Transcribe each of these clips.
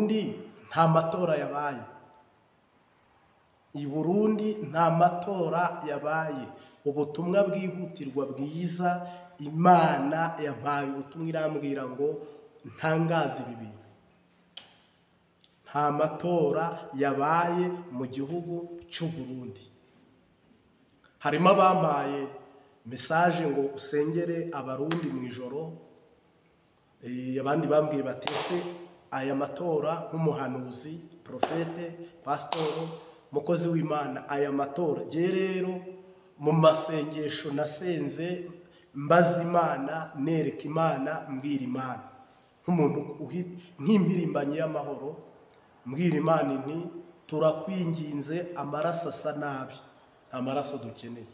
Burundi nta matora yabaye. I Burundi nta matora yabaye. Ubutumwa bwihutirwa bwiza, Imana yampaye ubutumwa irambwira ngo ntangaze ibi bintu. Nta matora yabaye mu gihugu cy'u Burundi. Harimo abampaye message ngo usengere abarundi mu ijoro. Abandi bambwiye bati ese aya matora nk'umuhanuzi, profete, pasitoro, mukozi w'Imana, aya matora je rero mu masengesho nasenze mbaza Imana, nereka Imana, mbwira Imana nk'umuntu nk'impirimbanyi y'amahoro, mbwira Imana nti turakwinginze, amaraso asa nabi, nta maraso dukeneye,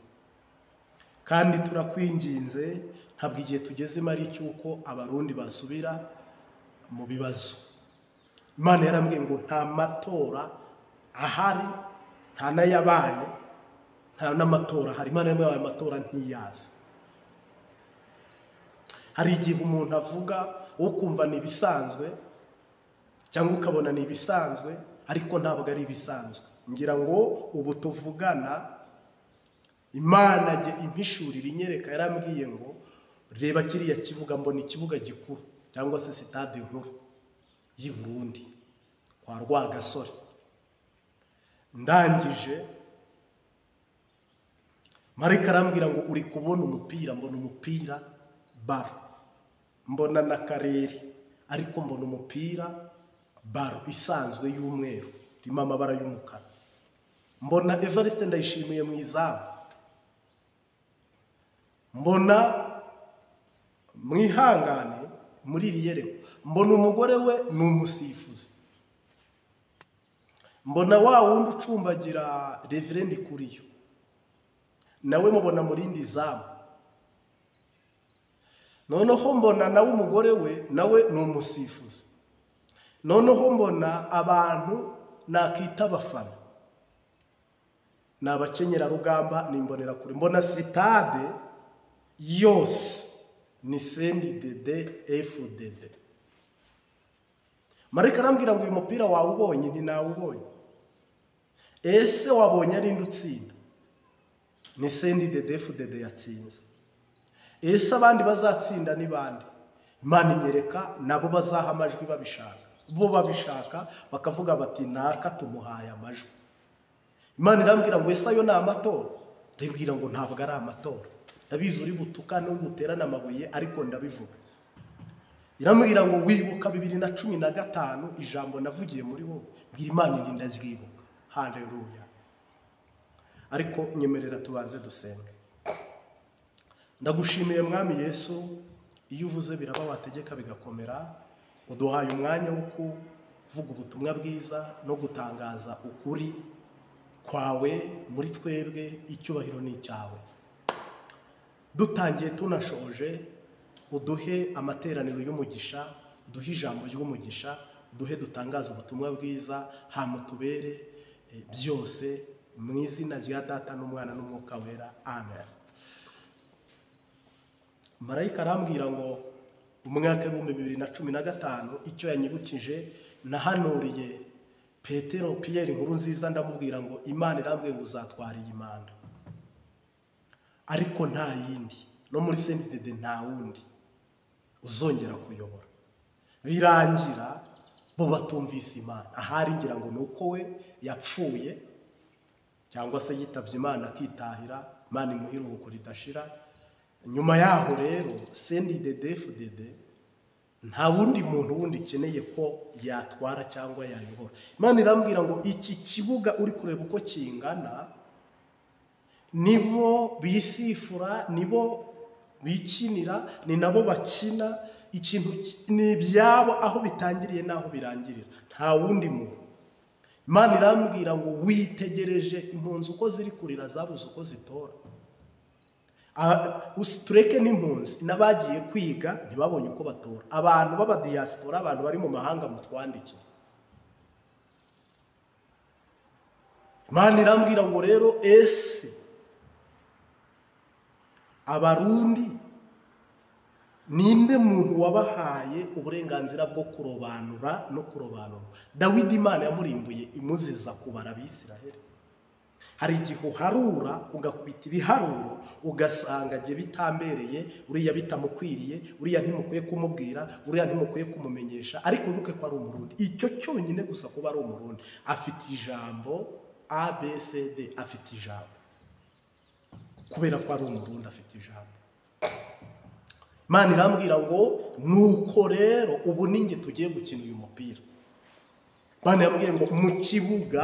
kandi turakwinginze ntabwo igihe tugezemo ari icy'uko abarundi basubira mu bibazo. Imana yarambwiye ngo nta matora ahari, nta n'ayabaye, nta n'amatora ahari. Imana yarambwiye ayo matora ntiyazi. Hari igihe umuntu avuga ukumva ni ibisanzwe cyangwa ukabona ni ibisanzwe, ariko ntabwo ari ibisanzwe. Ngira ngo ubu tuvugana Imana impishurira inyereka, yarambwiye ngo reba kiriya kibuga, mbona ikibuga gikuru cyangwa se sitade nkuru y'i Burundi kwa Rwagasore. Ndangije marayika arambwira ngo uri kubona umupira, mbona umupira baro, mbona n'akarere, ariko mbona umupira baro isanzwe y'umweru irimo amabara y'umukara. Mbona Evariste Ndayishimiye mu izamu, mbona mwihangane muri iri yerekwa, mbona umugore we ni umusifuzi, mbona wa wundi ucumbagira Reverend Kuriyo nawe mubona mu rindi zamu. Noneho mbona nawe umugore we nawe ni umusifuzi. Noneho mbona abantu nakita abafana ni abakenyerarugamba, ni imbonerakure. Mbona sitade yose ni CNDD FDD. Marayika arambwira ngo uyu mupira wawubonye? Nti nawubonye. Ese wabonye ari nde utsinda? Ni CNDD FDD yatsinze. Ese abandi bazatsinda ni bande? Imana inyereka nabo bazaha amajwi babishaka, bo babishaka bakavuga bati naka tumuhaye amajwi. Imana irambwira ngo ese ayo ni amatora? Ndabwira ngo ntabwo ari amatora. Ndabizi uri butukane uri buterane amabuye, ariko ndabivuga. Irambwira ngo wibuka 2015 ijambo navugiye muri wowe? Mbwira Imana nti ndazwibuka. Haleluya. Ariko nyemerera tubanze dusenge. Ndagushimiye Mwami Yesu, iyo uvuze biraba, wategeka bigakomera. Uduhaye umwanya wo kuvuga ubutumwa bwiza no gutangaza ukuri kwawe muri twebwe, icyubahiro ni icyawe. Dutangiye tunashoje, uduhe amateraniro y'umugisha, uduhe ijambo ry'umugisha, uduhe dutangaze ubutumwa bwiza, hama tubere byose mu izina rya Data n'Umwana n'Umwuka Wera, amen. Marayika arambwira ngo umwaka 2015 icyo yanyibukije, nahanuriye Petero Pierre inkuru nziza, ndamubwira ngo Imana irambwiye ngo uzatwara iyi manda, ariko nta yindi, no muri CNDD nta wundi uzongera kuyobora. Birangira bo batumvise Imana. Ahari ngira ngo ni uko we yapfuye cyangwa se yitabye Imana akitahira, Imana imuha iruhuko ridashira. Nyuma yaho rero CNDD FDD nta wundi muntu wundi ikeneye ko yatwara cyangwa yayobora. Imana irambwira ngo iki kibuga uri kureba uko kingana, nibo bisifura, nibo bikinira, ni nabo bakina, ikintu ni ibyabo aho bitangiriye n'aho birangirira, nta wundi muntu. Imana irambwira ngo witegereje impunzi uko ziri kurira, zabuze uko zitora. Tureke n'impunzi n'abagiye kwiga ntibabonye uko batora. Abantu b'abadiaspora, abantu bari mu mahanga, mutwandikire. Imana irambwira ngo rero ese abarundi Ninde muntu wabahaye uburenganzira bwo kurobanura no kurobanura? Dawidi Imana yamurimbuye imuziza kubara Abisiraheli. Hari igihe uharura ugakubita ibiharuro ugasanga jye bitambereye, uriya bitamukwiriye, uriya ntimukwiye kumubwira, uriya ntimukwiye kumumenyesha, ariko wibuke ko ari Umurundi. Icyo cyonyine gusa kuba ari Umurundi, afite ijambo A B C D, afite ijambo kubera ko ari Umurundi, afite ijambo. Imana irambwira ngo nuko rero ubu ninjye tugiye gukina uyu mupira. Imana yambwiye ngo mu kibuga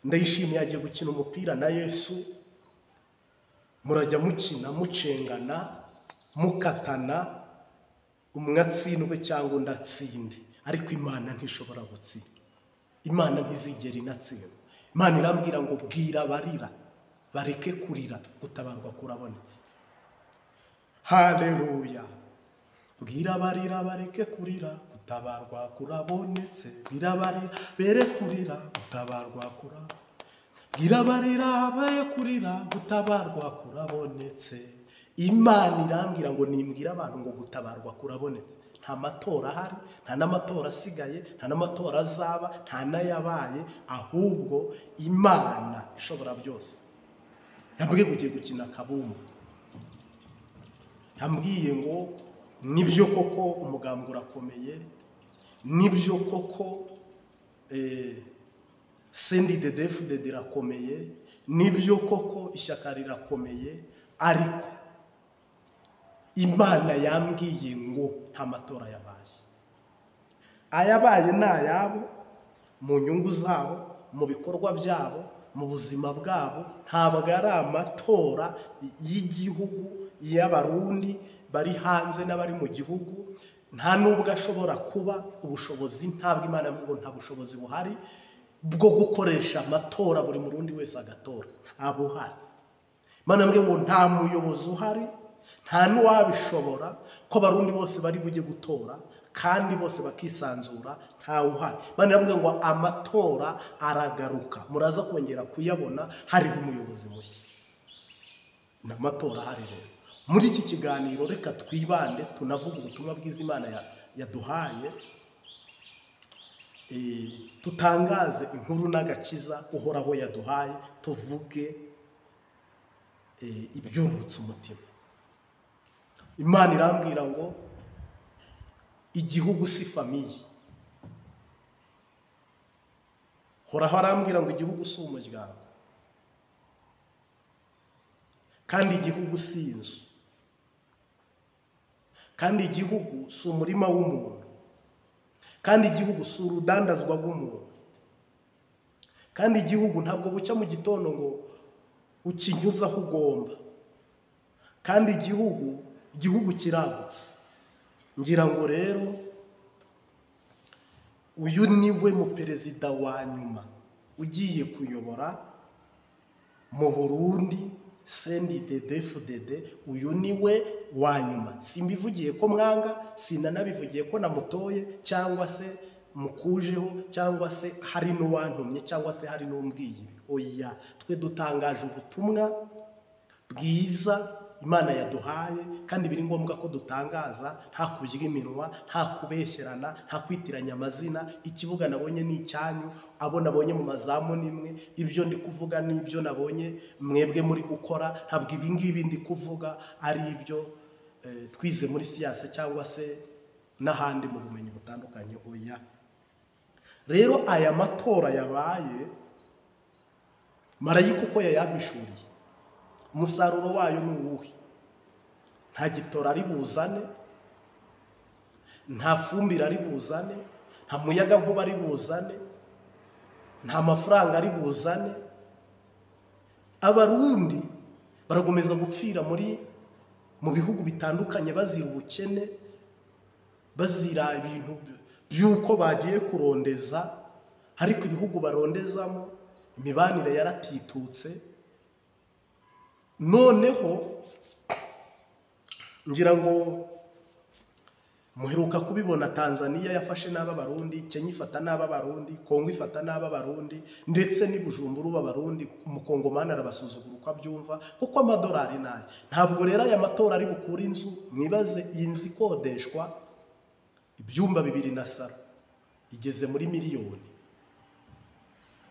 Ndayishimiye agiye gukina umupira na Yesu, murajya mukina mucengana mukatana, umwe atsindwe cyangwa undi atsinde, ariko Imana ntishobora gutsinda, Imana ntizigera inatsinda. Imana irambwira ngo bwira abarira bareke kurira, gutabarwa kurabonetse. Haleluya. Bwira abarira bareke kurira, gutabarwa kurabonetse. Bwira abarira bere kurira, gutabarwa kurabonetse. Bwira abarira bere kurira, gutabarwa kurabonetse. Imana irambwira ngo nimbwira abantu ngo gutabarwa kurabonetse. Nta matora ahari, nta n'amatora asigaye, nta n'amatora azaba, nta n'ayabaye, ahubwo Imana ishobora byose yambwiye ngo ugiye gukina akabumbu. Yambwiye ngo nibyo koko umugambwe urakomeye, nibyo koko CNDD-FDD irakomeye, nibyo koko ishyaka rirakomeye, ariko Imana yambwiye ngo nta matora yabaye. Ayabaye ni ayabo, mu nyungu zabo, mu bikorwa byabo, mu buzima bwabo, ntabwo ari amatora y'igihugu y'Abarundi bari hanze n'abari mu gihugu. Nta nubwo ashobora kuba ubushobozi, ntabwo Imana ngo nta bushobozi buhari bwo gukoresha amatora buri Murundi wese agatora, nta buhari. Imana ngo nta muyobozi uhari, nta n'uwabishobora ko Abarundi bose bari bujye gutora kandi bose bakisanzura, nta uhari. Imana ngo amatora aragaruka, muraza kongera kuyabona hariho umuyobozi mushya. N'amatora ahari rero. Muri iki kiganiro reka twibande tunavuga ubutumwa bwiza Imana yaduhaye, tutangaze inkuru n'agakiza Uhoraho yaduhaye, tuvuge ibyurutse umutima. Imana irambwira ngo igihugu si famiye. Horaho arambwira ngo igihugu si umuryango, kandi igihugu si inzu, kandi igihugu si umurima w'umuntu, kandi igihugu si urudandazwa rw'umuntu, kandi igihugu ntabwo bucya mu gitondo ngo ukinyuze aho ugomba, kandi igihugu kiragutse. Ngira ngo rero uyu niwe mu perezida wa nyuma ugiye kuyobora mu Burundi CNDD-FDD, uyu niwe wa nyuma. Simbivugiye ko mwanga, sinanabivugiye ko namutoye cyangwa se mukujeho cyangwa se hari n'uwantumye cyangwa se hari n'umbwiye. Oya, twe dutangaje ubutumwa bwiza Imana yaduhaye, kandi biri ngombwa ko dutangaza, nta kurya iminwa, nta kubeshyerana, nta kwitiranya amazina. Ikibuga nabonye ni icyanyu, abo nabonye mu mazamu nimwe, ibyo ndi kuvuga n'ibyo nabonye mwebwe muri gukora, ntabwo ibi ngibi ndi kuvuga ari ibyo twize muri siyanse cyangwa se n'ahandi mu bumenyi butandukanye. Oya, rero aya matora yabaye, marayika uko yayabishuriye, umusaruro wayo ni uwuhe? Nta gitora ari buzane, nta fumbire ari buzane, nta muyaga nkuba ari buzane, nta mafaranga ari buzane. Abarundi baragomeza gupfira mu bihugu bitandukanye bazira ubukene, bazira ibintu by'uko bagiye kurondeza, ariko ibihugu barondezamo imibanire yaratitutse. Noneho ngira ngo Muheruka kubibona, Tanzania yafashe n'aba Barundi, Kenya ifata n'aba Barundi, Kongo ifata n'aba Barundi, ndetse n'i Bujumbura uba Barundi umukongomani arabasuzugura uko abyumva, kuko amadolari nayo. Ntabwo rero aya matora ari bukure inzu. Mwibaze iyi nzu ikodeshwa ibyumba 2 na saro igeze muri miliyoni,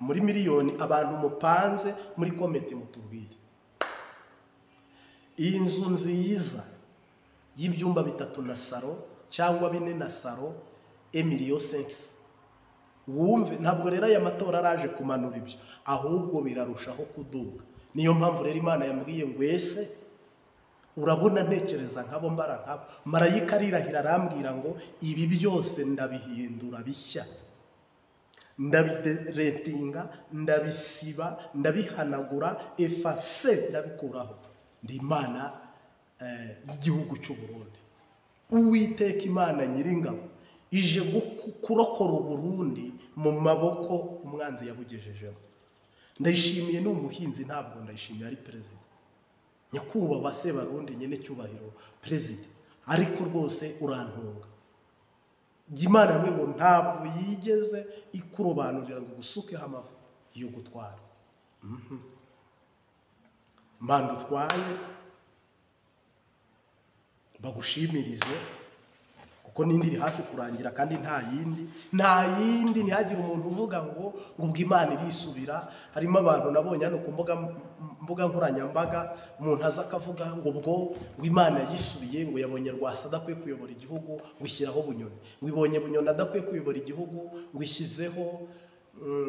muri miliyoni. Abantu mupanze muri comment mutubwire. Iyi nzu nziza y'ibyumba 3 na saro cyangwa 4 na saro, 1,5 million. Wumve, ntabwo rero aya matora araje kumanura ibyo, ahubwo birarushaho kuduga. Niyo mpamvu rero Imana yambwiye ngo: "Ese urabona ntekereza nkabo, mbara nkabo?" Marayika arirahira arambwira ngo: "Ibi byose ndabihindura bishya, ndabiretinga, ndabisiba, ndabihanagura, efface, ndabikuraho. Ndi Imana y'igihugu cy'u Burundi." Uwiteka Imana Nyiringabo ije kurokora Uburundi mu maboko umwanzi yabugejejemo. Ndayishimiye ni umuhinzi, ntabwo Ndayishimiye ari perezida. Nyakubahwa Sebarundi, nyine cyubahiro perezida, ariko rwose urantunga. Imana yamwe ngo ntabwo yigeze ikurobanurira ngo igusukeho amavuta yo gutwara. Manda utwaye bagushimirize, kuko n'indi iri hafi kurangira kandi nta yindi, nta yindi. Ntihagire umuntu uvuga ngo ubwo Imana irisubira. Harimo abantu nabonye hano ku mbuga nkoranyambaga, umuntu aza akavuga ngo ubwo ngo Imana yisubiye, ngo yabonye Rwasa adakwiye kuyobora igihugu, ngo ishyiraho Bunyoni, ngo ibonye Bunyoni adakwiye kuyobora igihugu, ngo ishyizeho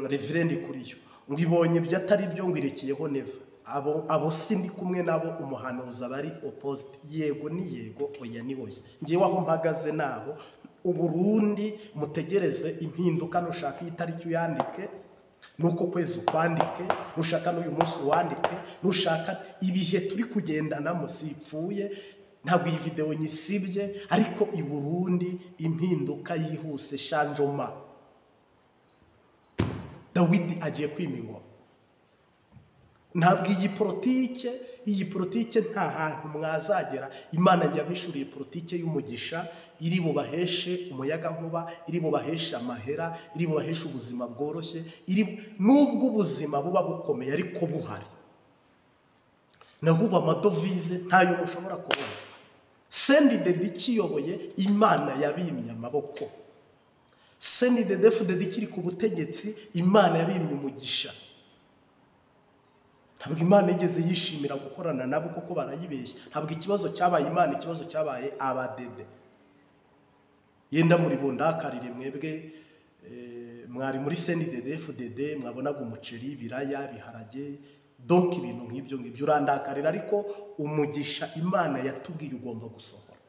Reverend Kuriyo, ngo ibonye ibyo atari byo, ngo irekeyeho Neva. Abo si ndi kumwe nabo. Umuhanuzi aba ari opposite: yego ni yego, oya ni oya. Ngewe aho mpagaze naho Uburundi mutegereze impinduka. Nushaka iyi tariki uyandike, nuko kwezi ukwandike, nushaka n'uyu munsi uwandike, nushaka ibihe turi kugendanamo. Sipfuye, ntabwo iyi videwo nyisibye, ariko i Burundi impinduka yihuse, changement. Dawidi agiye kwima ingoma. Ntabwo iyi politike nta hantu mwazagera. Imana yabishuriye politike y'umugisha iri bubaheshe umuyagankuba, iri bubaheshe amahera, iri bubaheshe ubuzima bworoshye, iri nubwo ubuzima buba bukomeye ariko buhari. Naho ubu amadovize ntayo mushobora kubona. CNDD ikiyoboye, Imana yabimye amaboko. CNDD-FDD ikiri ku butegetsi, Imana yabimye umugisha. Ntabwo Imana yigeze yishimira gukorana nabo kuko barayibeshya. Ntabwo ikibazo cyabaye Imana, ikibazo cyabaye abadede. Yenda muri bundakarire mwebwe mwari muri CNDD-FDD, mwabonaga umuceri, ibiraya, ibiharage, donc ibintu nk'ibyo ngibyo, urandakarira. Ariko umugisha Imana yatubwiye ugomba gusohora,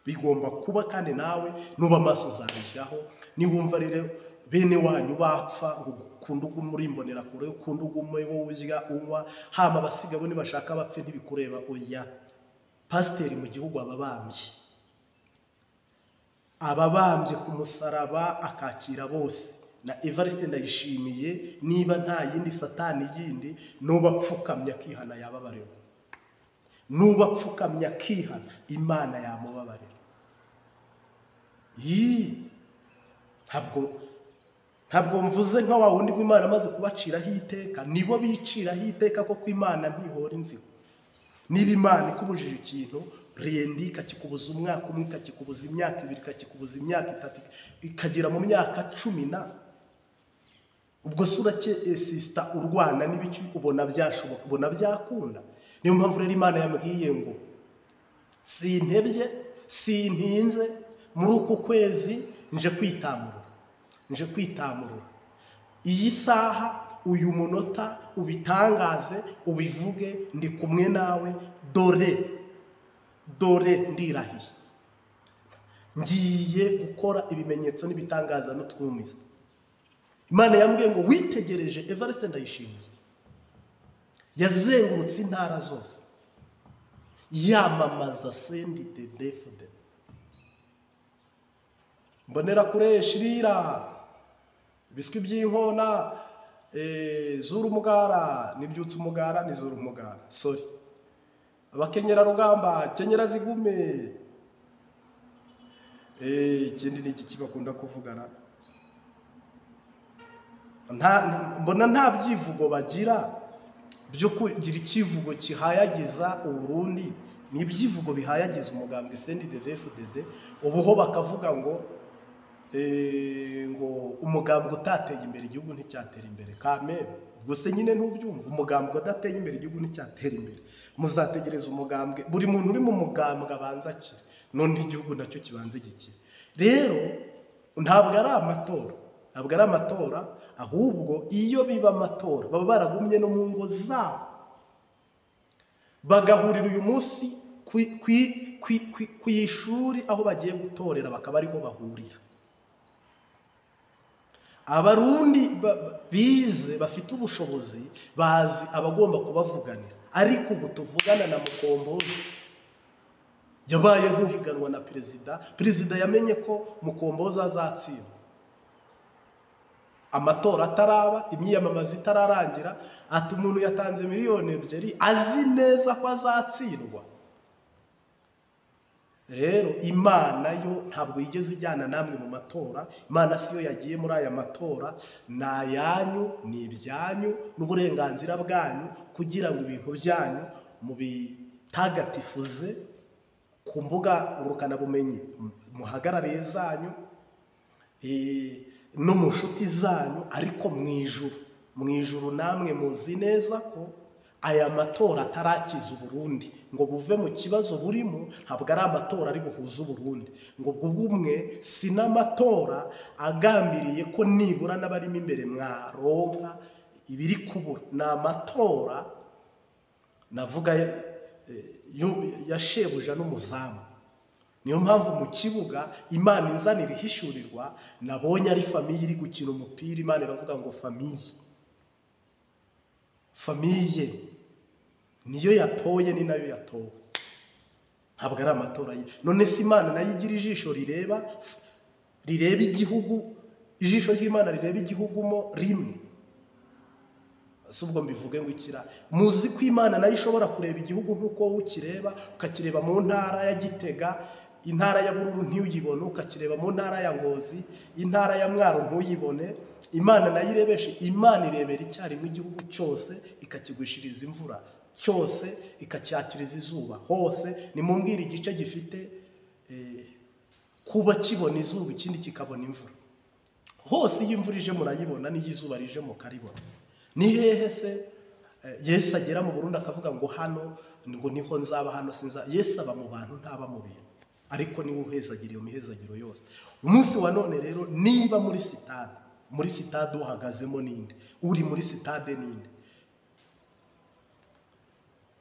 bigomba kuba, kandi nawe nuba amaso uzabishyiraho. Niwumva rero bene wanyu bapfa, ngo ukunde ugume uri imbonerakure, ukunde ugume wowe urya unywa, hama abasigaye bo nibashaka bapfe ntibikureba, oya. Pasiteri mu gihugu aba abambye ku musaraba, akakira bose. Na Evariste Ndayishimiye, niba nta yindi satani yindi, nuba apfukamye akihana yababarirwa. Nuba apfukamye akihana, Imana yamubabarira. Yii, ntabwo mvuze nka wa wundi w'Imana amaze kubaciraho iteka. Nibo biciraho iteka, koko Imana ntihora inzigo. Niba Imana ikubujije ikintu rendi, ikakikubuza umwaka umwe, ikakikubuza imyaka 2, ikakikubuza imyaka 3, ikagera mu myaka 10 na ubwo se urake esisita urwana n'ibiki? Ubona byashoboka? Ubona byakunda? Niyo mpamvu rero Imana yambwiye ngo sintebye, sintinze, muri uku kwezi nje kwitamurura, nje kwitamurura. Iyi saha, uyu munota, ubitangaze, ubivuge, ndi kumwe nawe. Dore, dore ndirahiye, ngiye gukora ibimenyetso n'ibitangaza n'utwumiza. Imana yambwiye ngo: "Witegereje Evariste Ndayishimiye yazengurutse intara zose yamamaza CNDD-FDD." Mbonera kure shirira ibiswi by'inkona, zura umugara nibyutse umugara nizura umugara, sorry. Abakenyera rugamba, kenyera zigume. Ikindi ni igiki bakunda kuvugana, mbona nta byivugo bagira byo kugira ikivugo kihayagiza Uburundi. Ni ibyivugo bihayagiza umugambwe CNDD-FDD. Ubu ho bakavuga ngo ngo umugambwe utateye imbere igihugu nticyatera imbere. Kame gusa nyine ntubyumva, umugambwe udateye imbere igihugu nticyatera imbere. Muzategereza umugambwe, buri muntu uri mu mugambwe abanza akire, none igihugu nacyo kibanze gikire. Rero ntabwo ari amatora, ntabwo ari amatora, ahubwo iyo biba amatora baba baragumye no mu ngo zabo bagahurira uyu munsi ku ishuri aho bagiye gutorera, bakaba ariho bahurira. Abarundi bize bafite ubushobozi bazi abagomba kubavuganira, ariko ubu tuvugana na Mukombozi yabaye nk'uhiganwa na perezida. Perezida yamenye ko Mukombozi azatsinda amatora ataraba, imyiyamamazo itararangira, ati umuntu yatanze 2 miliyoni azi neza ko azatsindwa. Rero Imana yo ntabwo yigeze ijyana namwe mu matora. Imana siyo yagiye muri aya matora, ni ayanyu, ni ibyanyu n'uburenganzira bwanyu, kugira ngo ibintu byanyu mubitagatifuze ku mbuga ngurukanabumenyi muhagarariye zanyu no mu nshuti zanyu. Ariko mu ijuru, mu ijuru namwe muzi neza ko aya matora atarakiza Uburundi ngo buve mu kibazo burimo. Ntabwo ari amatora ari buhuze Uburundi ngo bumwe, si n'amatora agambiriye ko nibura n'abarimo imbere mwaronka ibiri kubura. Ni amatora navuga ya shebuja n'umuzamu. Niyo mpamvu mu kibuga Imana inzanira ihishurirwa, nabonye ari famille iri gukina umupira. Imana iravuga ngo famille, famille niyo yatoye, ni nayo yatowe, ntabwo ari amatora ye. None se Imana nayo igira ijisho rireba igihugu? Ijisho ry'Imana rireba igihugu mo rimwe? Si ubwo mbivuge ngo ikira muzi ko Imana nayo ishobora kureba igihugu nk'uko wowe ukireba, ukakireba mu ntara ya Gitega, intara ya Bururu ntuyibone, ukakireba mu ntara ya Ngozi, intara ya Mwaro ntuyibone. Imana nayo irebeshe? Imana irebera icyarimwe igihugu cyose, ikakigwishiriza imvura cyose, ikacyakiriza izuba hose. Nimumbwire igice gifite kuba kibona izuba, ikindi kikabona imvura hose. Iyo imvura ije murayibona, n'iyo izuba rije mukaribona. Ni hehe se Yesu agera mu Burundi akavuga ngo hano ngo niho nzaba, hano sinza? Yesu aba mu bantu, ntaba mu bintu, ariko niwe uhezagira iyo mihezagiro yose. Umunsi wa none rero, niba muri sitade, muri sitade uhagazemo ninde? Uri muri sitade ninde?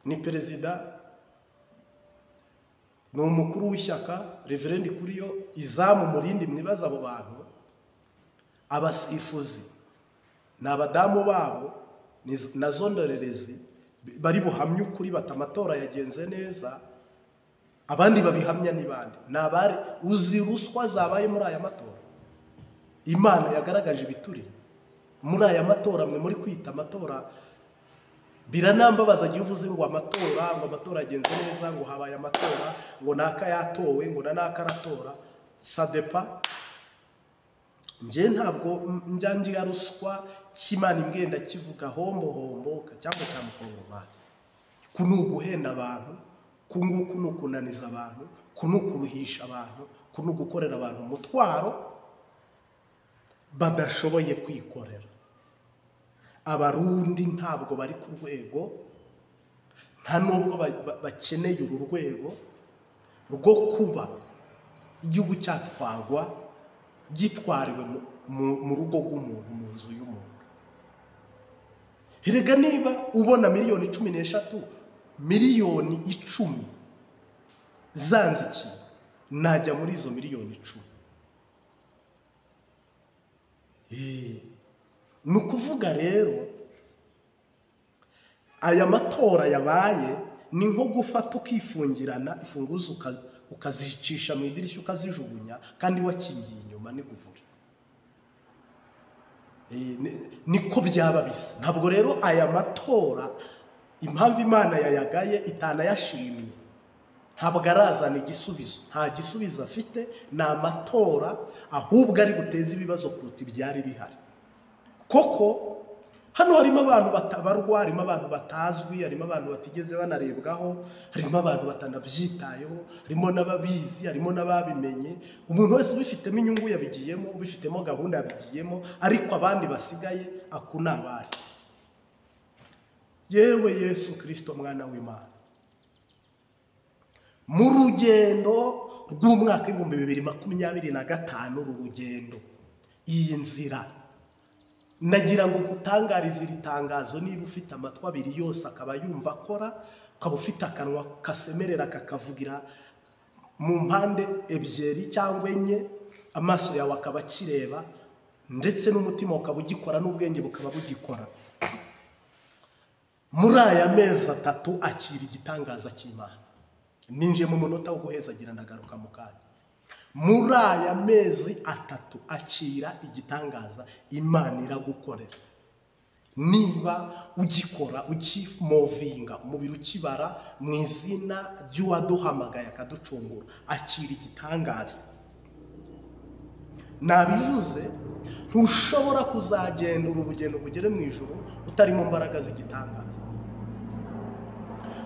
Ni perezida? Ni umukuru w'ishyaka, reverend kuriyo izamu murindi? Mwibaza abo bantu. Abasifuzi ni abadamu babo nazo ndorerezi bari buhamye ukuri, bata amatora yagenze neza. Abandi babihamya ni bande? Ni abari uzi ruswa zabaye muri aya matora. Imana yagaragaje ibituri muri aya matora mwe muri kwita amatora. Biranambabaza igihe uvuze ngo amatora, ngo amatora yagenze neza, ngo habaye amatora, ngo naka yatowe, ngo na naka aratora. Ça dépend. Njye ntabwo njya ngira ruswa cy'Imana imbwenda kivuga hombo hombo cyangwa cya mukongomani. Ku ni uguhenda abantu, ku nguku ni ukunaniza abantu, ku ni ukuruhisha abantu, ku ni ugukorera abantu umutwaro badashoboye kwikorera. Abarundi ntabwo bari ku rwego, nta nubwo bakeneye uru rwego rwo kuba igihugu cyatwagwa gitwariwe mu rugo rw'umuntu, mu nzu y'umuntu. Erega niba ubona 13 miliyoni, 10 miliyoni zanze ikintu, najya muri izo 10 miliyoni. Ni ukuvuga rero aya matora yabaye ni nko gufata ukifungirana imfunguzo, ukazicisha mu idirishya, ukazijugunya kandi wakingiye inyuma n'iguvure. Niko byaba bisa. Ntabwo rero aya matora, impamvu Imana yayagaye itanayashimye, Ntabwo arazana igisubizo, nta gisubizo afite, ni amatora ahubwo ari buteze ibibazo kuruta ibyari bihari. Koko hano harimo abantu batabarwa, harimo abantu batazwi, harimo abantu batigeze banarebwaho, harimo abantu batanabyitayeho, harimo n'ababizi, harimo n'ababimenye. Umuntu wese ubifitemo inyungu yabigiyemo, ubifitemo gahunda yabigiyemo, ariko abandi basigaye aku ni abari. Yewe Yesu Kristo mwana w'Imana, mu rugendo rw'umwaka 2025, uru rugendo, iyi nzira, nagira ngo nkutangarize iri tangazo. Niba ufite amatwi abiri yose akaba yumva akora, ukaba ufite akanwa kasemerera kakavugira mu mpande ebyiri cyangwa enye, amaso yawe akaba akireba, ndetse n'umutima ukaba ugikora n'ubwenge bukaba bugikora, muri aya mezi 3 akira igitangaza cy'Imana. Ninje mu munota wo guhezagira, ndagaruka mu kanya. Muri aya mezi 3 akira igitangaza Imana iragukorera. Niba ugikora, ukimovinga, umubiri ukibara, mu izina ry'uwaduhamagaye akaducungura, akira igitangaza. Nabivuze, ntushobora kuzagenda uru rugendo bugere mu ijuru utari mu mbaraga z'igitangaza.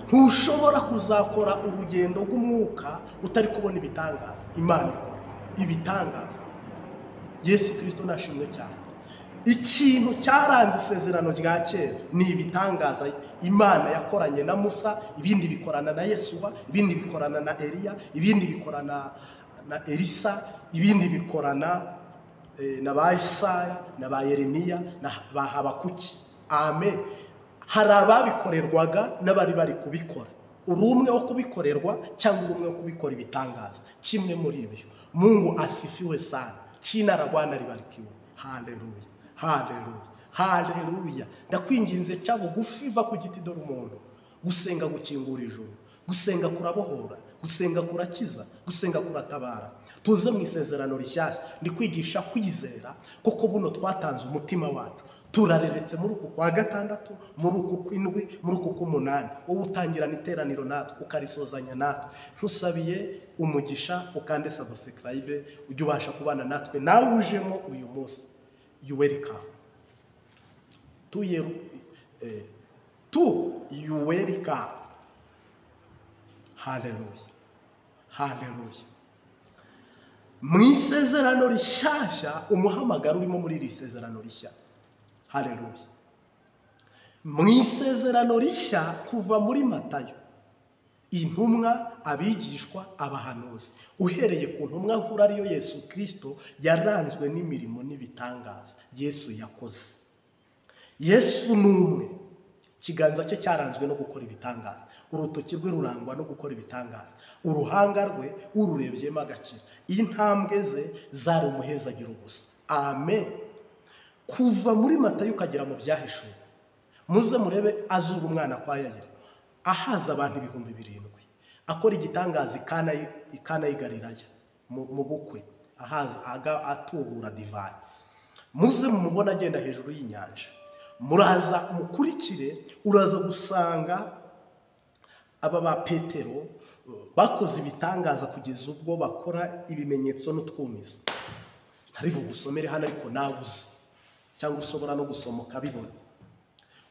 Ntushobora kuzakora urugendo rw'umwuka utari kubona ibitangaza Imana ikora, ibitangaza. Yesu Kristo nashimwe cyane. Ikintu cyaranze isezerano rya kera ni ibitangaza Imana yakoranye na Musa, ibindi bikorana na Yesuwa, ibindi bikorana na Eliya, ibindi bikorana na Elisa, ibindi bikorana na ba Isaya, na ba Yeremiya, na ba Habakuki. Amen. Hari ababikorerwaga n'abari bari kubikora. Uri umwe wo kubikorerwa cyangwa uri umwe wo kubikora ibitangaza, kimwe muri ibyo. Mungu asifiwe sana. Jina la Bwana libarikiwe. Haleluya, haleluya, haleluya. Ndakwinginze ca bugufi, va ku giti, dore umuntu. Gusenga gukingura ijuru, gusenga kurabohora, gusenga kurakiza, gusenga kuratabara. Tuze mu isezerano rishyashya, ndi kwigisha kwizera, kuko buno twatanze umutima wacu. Turareretse muri uku kwa 6, muri uku kw'indwi, muri uku k'umunani. Wowe utangirana iteraniro natwe, ukarisozanya natwe, ntusabiye umugisha, ukande subscribe, ujye ubasha kubana natwe. Nawe ujemo uyu munsi, you welcome. Tu you welcome. Haleluya, haleluya. Mu isezerano rishyashya, umuhamagaro urimo muri iri sezerano rishya. Haleluya. Mu isezerano rishya, kuva muri Matayo, intumwa, abigishwa, abahanuzi, uhereye ku ntumwa nkuru ariyo Yesu Kristo, yaranzwe n'imirimo n'ibitangaza Yesu yakoze. Yesu ni umwe, ikiganza cye cyaranzwe no gukora ibitangaza, urutoki rwe rurangwa no gukora ibitangaza, uruhanga rwe ururebyemo agakira, intambwe ze zari umuhezagiro gusa. Amen. Kuva muri Matayo ukagera mu Byahishuwe, muze murebe azura umwana kwa Yayiro, ahaza abantu 7,000, akora igitangaza i Kana y'i Galilaya mu bukwe, ahaza atubura divayi. Muze mumubona agenda hejuru y'inyanja. Muraza mukurikire, uraza gusanga aba ba Petero bakoze ibitangaza kugeza ubwo bakora ibimenyetso n'utwumiza. Ntari bugusomere hano, ariko nawe uzi, cyangwa ushobora no gusoma ukabibona.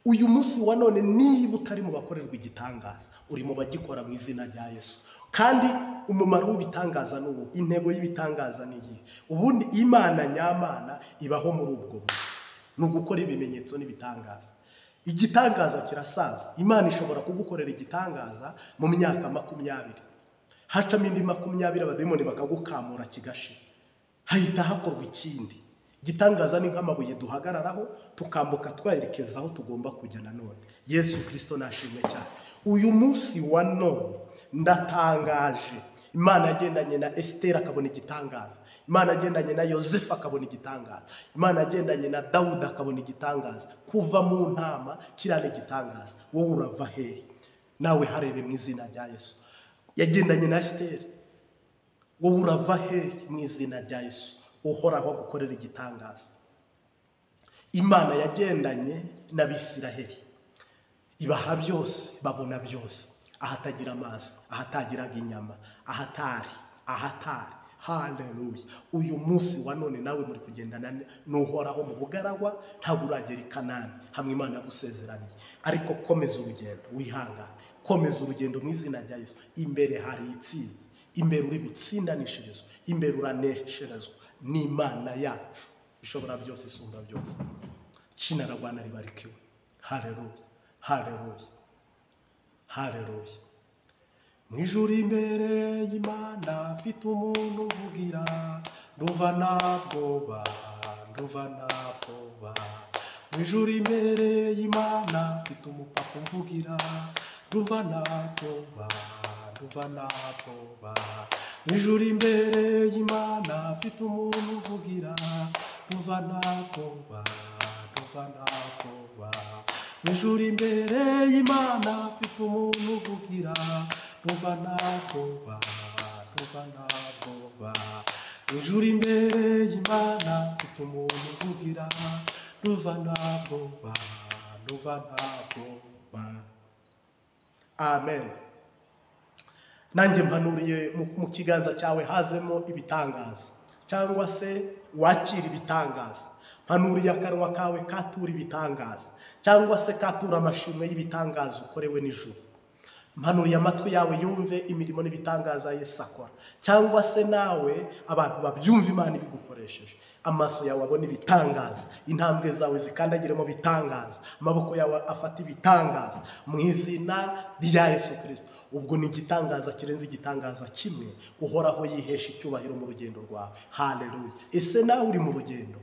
Uyu munsi wa none, niba utari mu bakorerwa igitangaza, uri mu bagikora mu izina rya Yesu. Kandi umumaro w'ibitangaza ni uwo, intego y'ibitangaza ni iyi. Ubundi Imana nyamana ibaho muri ubwo buryo, ni ugukora ibimenyetso n'ibitangaza. Igitangaza kirasaza. Imana ishobora kugukorera igitangaza mu myaka 20, hacamo indi 20, abademoni bakagukamura kigashira, hahita hakorwa ikindi. Igitangaza ni nk'amabuye duhagararaho tukambuka twerekeza aho tugomba kujya nanone. Yesu Kristo nashimwe cyane. Uyu munsi wa none ndatangaje, Imana yagendanye na Esther akabona igitangaza, Imana yagendanye na Yosefu akabona igitangaza, Imana yagendanye na Dawudi akabona igitangaza. Kuva mu ntama kirane igitangaza, wowe urava hehe? Nawe harebe mu izina rya Yesu. Yagendanye na Esther, wowe urava hehe mu izina rya Yesu? Uhoraho gukorera igitangaza. Imana yagendanye n'Abisiraheli, ibaha byose, babona byose. Ahatagira amazi, ahatagiraga inyama, ahatari. Haleluya. Uyu munsi wa none nawe muri kugendana n'Uhoraho mu bugaragwa, ntabwo uragera i Kanani hamwe Imana yagusezeraniye. Ariko komeza urugendo, wihangane, komeza urugendo mu izina rya Yesu. Imbere hari itsinzi, imbere uri gutsindanishirizwa, imbere uranesherezwa n'Imana yacu ishobora byose, isumba byose. Jina la Bwana libarikiwe. Haleluya, haleluya, haleluya. Mu ijuru imbere y'Imana mfite umuntu uvugira, nduva ntabwoba, nduva ntabwoba. Mu ijuru imbere y'Imana mfite umupapa umvugira, nduva ntabwoba, nduva ntabwoba. Mu ijuru imbere y'Imana mfite umuntu uvugira, nduva ntabwoba, nduva ntabwoba. Mu ijuru imbere y'Imana mfite umuntu uvugira, nduva ntabwoba, nduva ntabwoba. Mu ijuru imbere y'Imana mfite umuntu uvugira, nduva ntabwoba, nduva ntabwoba. Amen. Nanjye mpanuriye mu kiganza cyawe hazemo ibitangaza, cyangwa se wakira ibitangaza. Mpanuriye akanwa kawe katura ibitangaza, cyangwa se katura amashimwe y'ibitangaza ukorewe n'ijuru. Mpanuriye amatwi yawe yumve imirimo n'ibitangaza Yesu akora, cyangwa se nawe abantu babyumva Imana ibigukoresheje. Amaso yawe abone ibitangaza, intambwe zawe zikandagiremo bitangaza, amaboko yawe afata ibitangaza mu izina rya Yesu Kristo. Ubwo ni igitangaza kirenze igitangaza kimwe Uhoraho yihesha icyubahiro mu rugendo rwawe. Haleluya. Ese nawe uri mu rugendo?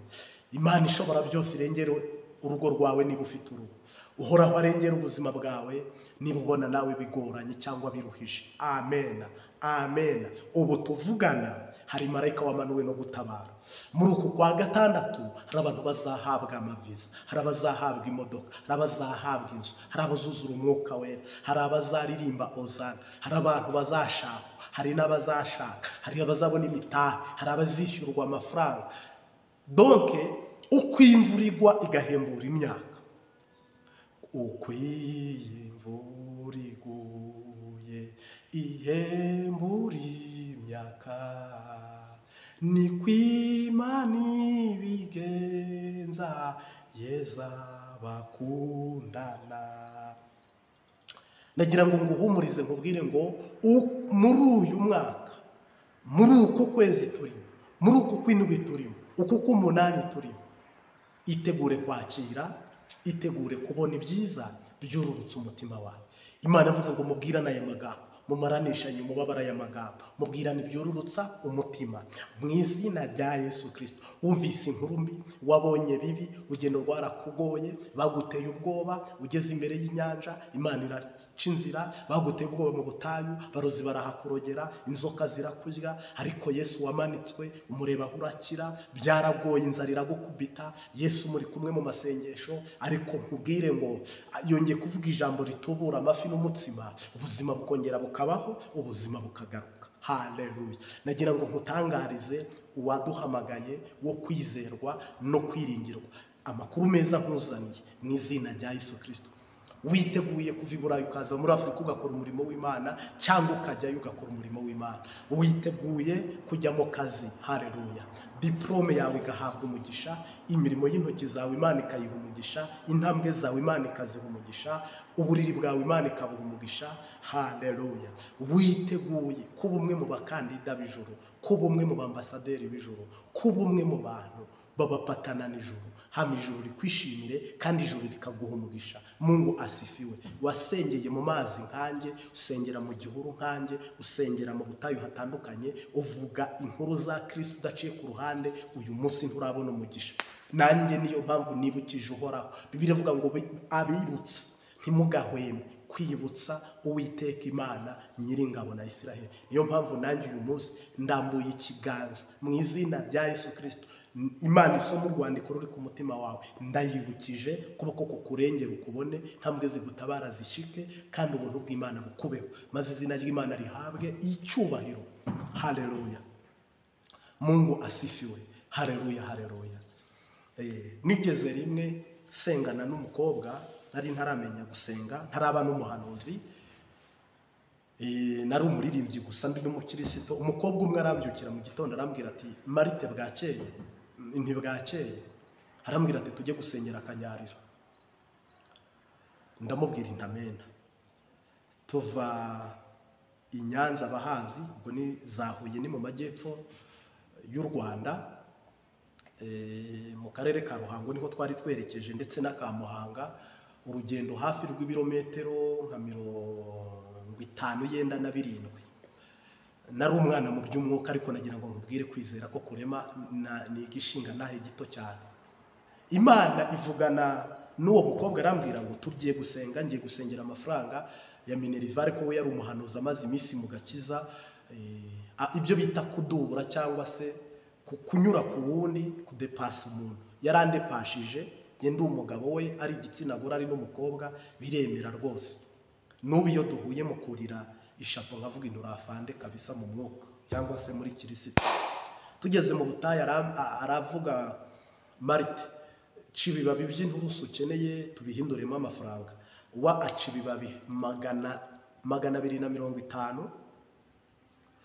Imana ishobora byose irengere urugo rwawe niba ufite urugo. Uhoraho arengera ubuzima bwawe niba ubona nawe bigoranye cyangwa biruhije. Amen, amen. Ubu tuvugana hari marayika wamanuwe no gutabara. Muri uku kwa gatandatu hari abantu bazahabwa amaviza, hari abazahabwa imodoka, hari abazahabwa inzu, hari abazuzura umwuka wera, hari abazaririmba ozana, hari abantu bazashaka, hari n'abazashaka, hari abazabona imitahe, hari abazishyurwa amafaranga. Donc uko imvura igwa igahembura imyaka, uko imvura iguye ihembura imyaka, ni kw'Imana ibigenza yeza bakundana. Nagira ngo nguhumurize nkubwire ngo muri uyu mwaka, muri uku kwezi turimo, muri uku kw'indwi turimo, uku k'umunani turimo, itegure kwakira, itegure kubona ibyiza byururutse umutima wawe. Imana yavuze ngo mubwirane aya magambo, mumaranishanye umubabaro aya magambo, mubwirane ibyururutsa umutima mu izina rya Yesu Kristo. Wumvise inkuru mbi, wabonye bibi, urugendo rwarakugoye, baguteye ubwoba, ugeze imbere y'inyanja Imana iraca inzira, baguteye ubwoba mu butayu, barozi barahakurogera, inzoka zirakurya, ariko Yesu wamanitswe umureba aho urakira. Byaragoye, inzara iragukubita, Yesu muri kumwe mu masengesho, ariko nkubwire ngo yongeye kuvuga ijambo ritubura amafi n'umutsima, ubuzima bukongera bukabaho, ubuzima bukagaruka. Haleluya. Nagira ngo nkutangarize uwaduhamagaye wo kwizerwa no kwiringirwa. Amakuru meza nkuzaniye mu izina rya Yesu Kristo. Witeguye kuva i Burayi ukaza muri Afurika ugakora umurimo w'Imana, cyangwa ukajyayo ugakora umurimo w'Imana. Witeguye kujya mu kazi. Haleluya. Diplome yawe igahabwa umugisha, imirimo y'intoki zawe Imana ikayiha umugisha, intambwe zawe Imana ikaziha umugisha, uburiri bwawe Imana ikabuha umugisha. Haleluya. Witeguye kuba umwe mu bakandida b'ijuru, kuba umwe mu bambasaderi b'ijuru, kuba umwe mu bantu babapatana n'ijuru. Hama ijuru rikwishimire kandi ijuru rikaguha umugisha. Mungu asifiwe. Wasengeye mu mazi nkanjye, usengera mu gihuru nkanjye, usengera mu butayu hatandukanye, uvuga inkuru za Kristo udaciye ku ruhande, uyu munsi nturabona umugisha. Nanjye niyo mpamvu nibukije Uhoraho. Bibiliya ivuga ngo abibutse ntimugahweme kwibutsa Uwiteka Imana nyiringabo na Isiraheli. Niyo mpamvu nanjye uyu munsi ndambuye ikiganza mu izina rya Yesu Kristo. Imana isoma urwandiko ruri ku mutima wawe, ndayibukije kuboko kukurengera ukubone, ntambwe zigutabara zishike, kandi ubuntu bw'Imana bukubeho, maze izina ry'Imana rihabwe icyubahiro. Haleluya. Mungu asifiwe. Haleluya, haleluya. Nigeze rimwe sengana n'umukobwa, nari ntaramenya gusenga, ntaraba n'umuhanuzi. Nari umuririmbyi gusa ndi n'umukirisito. Umukobwa umwe arambyukira mu gitondo arambwira ati Marite bwakeye, ntibwakeye, arambwira ati tujye gusenyera Kanyarira. Ndamubwira intamena. Tuva i Nyanza abahazi, ubwo ni za Huye, ni mu majyepfo y'u Rwanda, mu karere ka Ruhango niho twari twerekeje, ndetse n'aka Muhanga, urugendo hafi rw'ibirometero nka 57. Nari umwana mu by'umwuka, ariko nagira ngo nkubwire kwizera ko kurema ni igishinga nahe gito cyane. Imana ivugana n'uwo mukobwa arambwira ngo tugiye gusenga, ngiye gusengera amafaranga ya minerivare, ko we yari umuhanuzi amaze iminsi mu gakiza, ibyo bita kudubura cyangwa se kunyura ku wundi, kudepasa umuntu. Yarandepashije, njye ndi umugabo we, ari igitsina gore ari n'umukobwa, biremera rwose. N'ubu iyo duhuye mukurira ishapo nkavuga inturafande kabisa mu mwuka cyangwa se muri kirisito. Tugeze mu butayu aravuga Marite, ca ibibabi by'inturusu ukeneye tubihinduremo amafaranga. Wa aca ibibabi 250,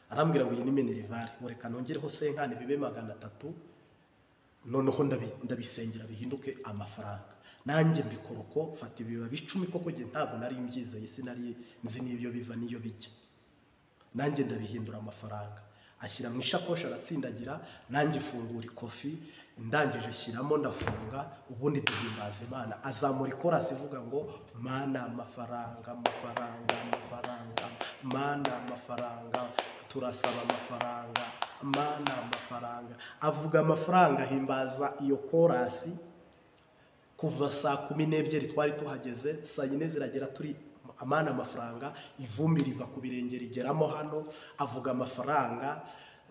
arambwira ngo iyi ni minerivare, ngo reka nongereho senkani bibe 300, noneho ndabisengera bihinduke amafaranga. Nanjye mbikora uko, mfata ibibabi 10 koko njye ntabwo nari mbyizeye, sinari nzi n'ibyo biva n'iyo bijya. Nanjye ndabihindura amafaranga, ashyira mu ishakoshi aratsindagira, nanjye ifungura ikofi, ndangije shyiramo ndafunga, ubundi duhimbaza Imana. Azamura ikorasi ivuga ngo mana amafaranga, amafaranga, amafaranga, mana amafaranga, turasaba amafaranga, mana amafaranga. Avuga amafaranga, ahimbaza iyo korasi kuva saa 12 twari tuhageze, saa 4 ziragera turi amana amafaranga, ivumbi riva ku birenge rigeramo hano. Avuga amafaranga,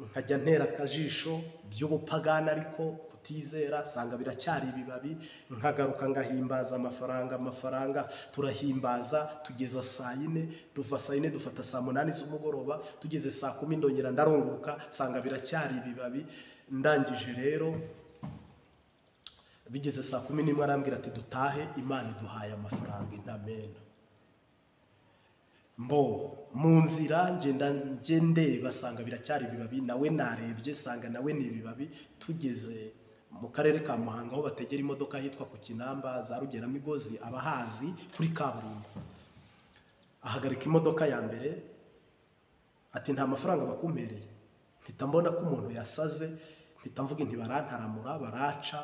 nkajya ntera akajisho by'ubupagani ariko kutizera, sanga biracyari ibibabi, nkagaruka ngahimbaza amafaranga, amafaranga, turahimbaza tugeza saa 4, duva saa 4 dufata saa 8 z'umugoroba, tugeze saa 10 ndongera ndarunguruka, sanga biracyari ibibabi. Ndangije rero bigeze saa 11 arambwira ati dutahe, Imana iduhaye amafaranga intamena. Mbo mu nzira ngenda ndeba sanga biracyari ibibabi, nawe narebye sanga nawe ni ibibabi. Tugeze mu karere ka Muhanga aho bategera imodoka hitwa ku Kinamba za Rugeramigozi, abahazi kuri kaburimbo, ahagarika imodoka ya mbere ati nta mafaranga bakumpereye. Mpita mbona ko umuntu yasaze, mpita mvuga nti barantaramura baraca,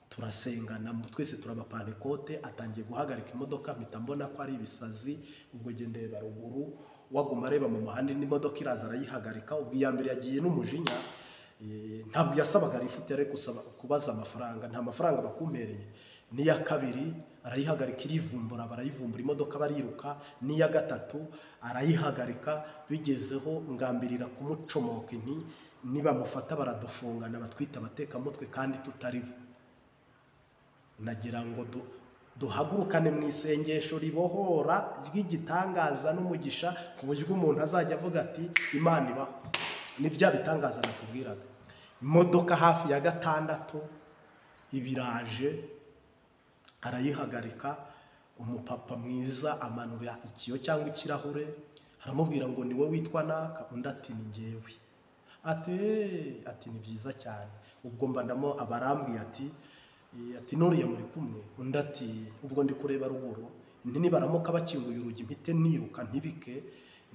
turasengana twese turabapantekote. Atangiye guhagarika imodoka, mpita mbona ko ari ibisazi. Ubwo gendeye baruguru waguma areba mu muhanda indi modoka iraza arayihagarika. Ubwo iya mbere yagiye n'umujinya, ntabwo yasabaga rifuti, yari gusaba kubaza amafaranga, nta mafaranga bakumpereye. N'iya kabiri arayihagarika irivumbura, barayivumbura imodoka bariruka. N'iya gatatu arayihagarika, bigezeho ngambirira kumucomoka inti nibamufata baradufungana batwita abatekamutwe kandi tutari bo. Nagira ngo duhagurukane mu isengesho ribohora ry'igitangaza n'umugisha, ku buryo umuntu azajya avuga ati Imana ibaho. Ni bya bitangaza nakubwiraga. Imodoka hafi ya 6 ibiraje, arayihagarika. Umupapa mwiza amanura ikiyo cyangwa ikirahure, aramubwira ngo ni wowe witwa naka? Undi ati ni njyewe. Ati ni byiza cyane. Ubwo mba ndamo abarambwiye ati nuriya muri kumwe? Undi ati ubwo ndi kureba ruguru, nibaramuka bakinguye urugi mpite niruka ntibike.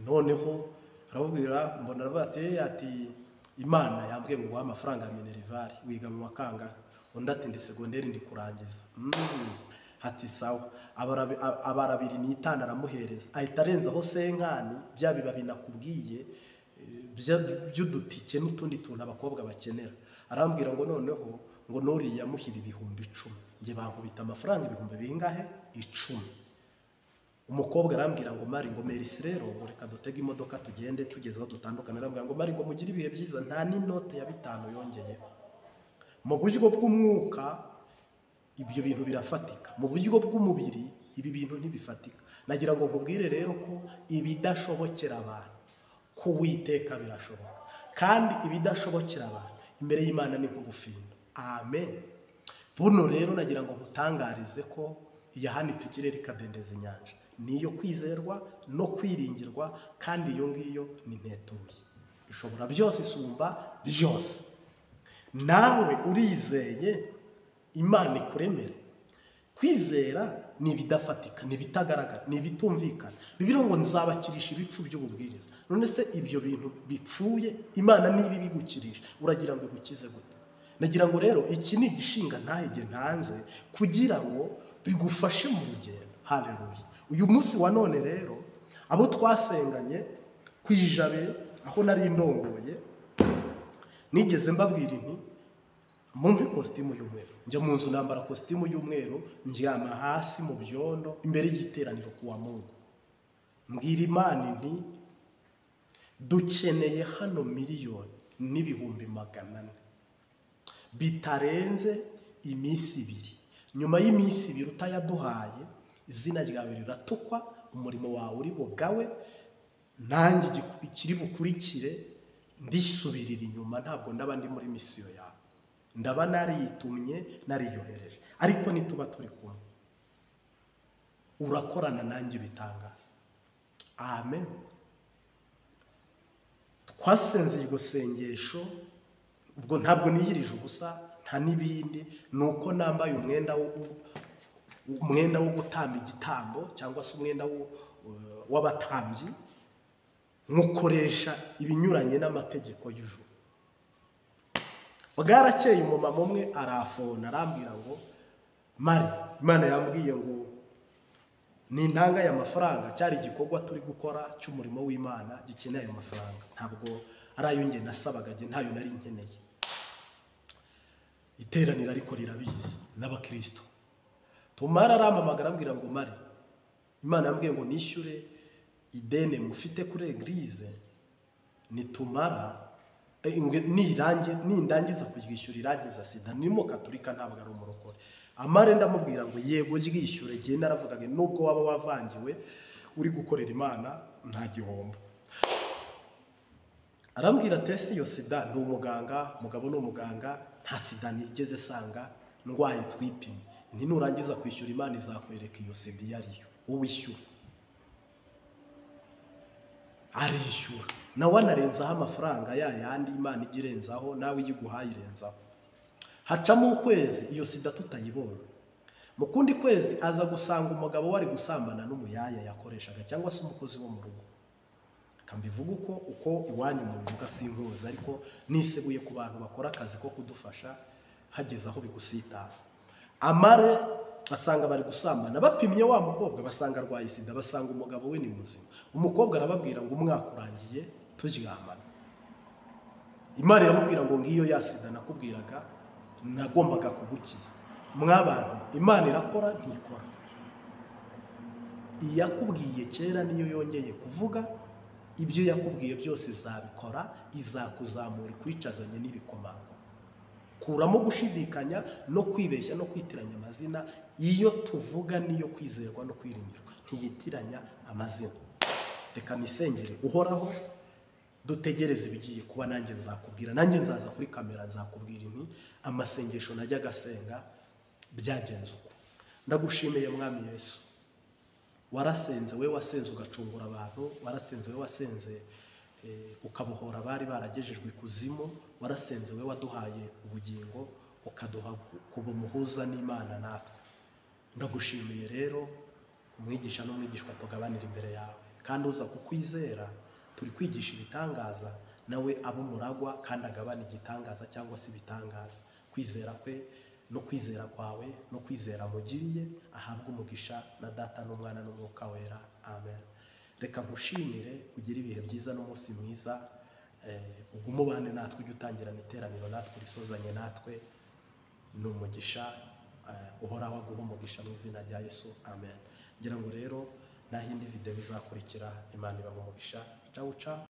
Noneho arababwira, mbona aravuga ati Imana yambwiye ngo uguhe amafaranga ya minerivare, wiga mu wakanga? Undi ati ndi segonderi ndi kurangiza. Ati sawa. Abara 2.5 aramuhereza, ahita arenzaho senkani bya bibabi nakubwiye by'udutike n'utundi tuntu abakobwa bakenera. Arambwira ngo noneho ngo nuriya muhiba 10,000, nge bankubita amafaranga 10,000 bingahe? 10. Umukobwa arambwira ngo mari ngo merci rero, ngo reka dutege imodoka tugende, tugeze aho dutandukana. Arambwira ngo mari ngo mugire ibihe byiza, nta n'inote ya 5 yongeyeho. Mu buryo bw'umwuka ibyo bintu birafatika, mu buryo bw'umubiri ibi bintu ntibifatika. Nagira ngo nkubwire rero ko ibidashobokera abantu ku Uwiteka birashoboka, kandi ibidashobokera abantu imbere y'Imana ni nk'ubufindo. Amen. Buno rero nagira ngo nkutangarize ko iyahanitse ikirere ikadendeza inyanja Niyo kwizerwa no kwiringirwa, kandi iyo ngiyo ni ntetuye, ishobora byose, isumba byose. Nawe urizeye Imana ikuremere. Kwizera ni ibidafatika, ni ibitagaragara, ni ibitumvikana. Bibiliya ngo nzabakirisha ibipfu by'ububwiriza. None se ibyo bintu bipfuye Imana niba ibigukirisha, uragira ngo igukize gute? Nagira ngo rero iki ni igishinga ntahege ntanze kugira ngo bigufashe mu rugendo. Haleluya. Uyu munsi wa none rero abo twasenganye ku Ijabe aho nari ndongoye, nigeze mbabwira inti mumpe kositimu y'umweru. Njya mu nzu nambara kositimu y'umweru, ndyama hasi mu byondo imbere y'iteraniro kuwa Mungu. Mbwira Imana nti dukeneye hano 1,400,000 bitarenze iminsi 2. Nyuma y'iminsi 2 utayaduhaye, izina ryawe riratukwa, umurimo wawe uri bugawe, nanjye ikiri bukurikire ndisubirira inyuma, ntabwo ndaba ndi muri misiyo yawe, ndaba nariyitumye nariyohereje. Ariko nituba turi kumwe urakorana nanjye ibitangaza. Amen. Twasenze iryo sengesho, ubwo ntabwo niyirije ubusa, nta n'ibindi, nuko nambaye umwenda wo gutamba igitambo cyangwa se umwenda w'abatambyi, nkukoresha ibinyuranye n'amategeko y'ijuru. Bwarakeye umumama umwe arafona arambwira ngo Mari, Imana yambwiye ngo ni intanga y'amafaranga, cyari igikorwa turi gukora cy'umurimo w'Imana gikeneye ayo mafaranga, ntabwo ari ayo nge nasabaga, nge ntayo nari nkeneye. Iteraniro ariko rirabizi n'abakristo. Tumara arampamagara arambwira ngo Mari, Imana yambwiye ngo nishyure ideni mufite kuri eglise, nitumara nindangiza kuryishyura irangiza sida. Ni mu Katolika ntabwo ari umurokore. Amare ndamubwira ngo yego ryishyure, gihe naravugaga nubwo waba wavangiwe uri gukorera Imana nta gihombo. Arambwira ati ese iyo sida ni umuganga, mugabo ni umuganga, nta sida nigeze sanga ndwaye, twipime. Nti nurangiza kwishyura Imana izakwereka iyo sida iyo ariyo, wowe wishyura. Arishyura nawe anarenzaho amafaranga ya yandi Imana ijya irenzaho, nawe iyiguhaye irenzaho. Hacamo ukwezi iyo sida tutayibonye. Mu kundi kwezi aza gusanga umugabo wari gusambana n'umuyaya yakoreshaga cyangwa se umukozi wo mu rugo. Kambivuga uko iwanyu mu bivuga sinkuzi, ariko niseguye ku bantu bakora akazi ko kudufasha hageze aho bigusitaza. Amare basanga bari gusambana, bapimye wa mukobwa basanga arwaye sida, basanga umugabo we ni muzima. Umukobwa arababwira ngo umwaka urangiye turyamana. Imana iramubwira ngo ngiyo ya sida nakubwiraga nagombaga kugukiza. Mwabantu, Imana irakora ntikora. Iyakubwiye kera niyo yongeye kuvuga, ibyo yakubwiye byose izabikora, izakuzamura ikwicazanye n'ibikomangoma. Kuramo gushidikanya no kwibeshya no kwitiranya amazina. Iyo tuvuga niyo kwizerwa no kwiringirwa, ntiyitiranya amazina. Reka nisengere uhoraho, dutegereze ibigiye kuba, nanjye nzakubwira, nanjye nzaza kuri kamera nzakubwira inti amasengesho najyaga asenga byagenze uko. Ndagushimiye Mwami Yesu, warasenze we wasenze ugacungura abantu, warasenze we wasenze ukabohora abari baragejejwe ikuzimu, warasenze we waduhaye ubugingo ukaduha kuba umuhuza n'Imana natwe. Ndagushimiye rero umwigisha n'umwigishwa tugabanira imbere yawe, kandi uza kukwizera turi kwigisha ibitangaza, nawe abo muragwa kandi agabana igitangaza cyangwa se ibitangaza. Kwizera kwe no kwizera kwawe no kwizera mugiriye ahabwe umugisha na Data n'Umwana n'Umwuka Wera. Amen. Reka nkushimire, ugire ibihe byiza n'umunsi mwiza, ugumubane natwe, ujye utangirana iteraniro natwe, urisozanye natwe. Ni umugisha uhoraho aguha umugisha mu izina rya Yesu. Amen. Ngira ngo rero naho indi video izakurikira, Imana ibahe umugisha. Ciao ciao.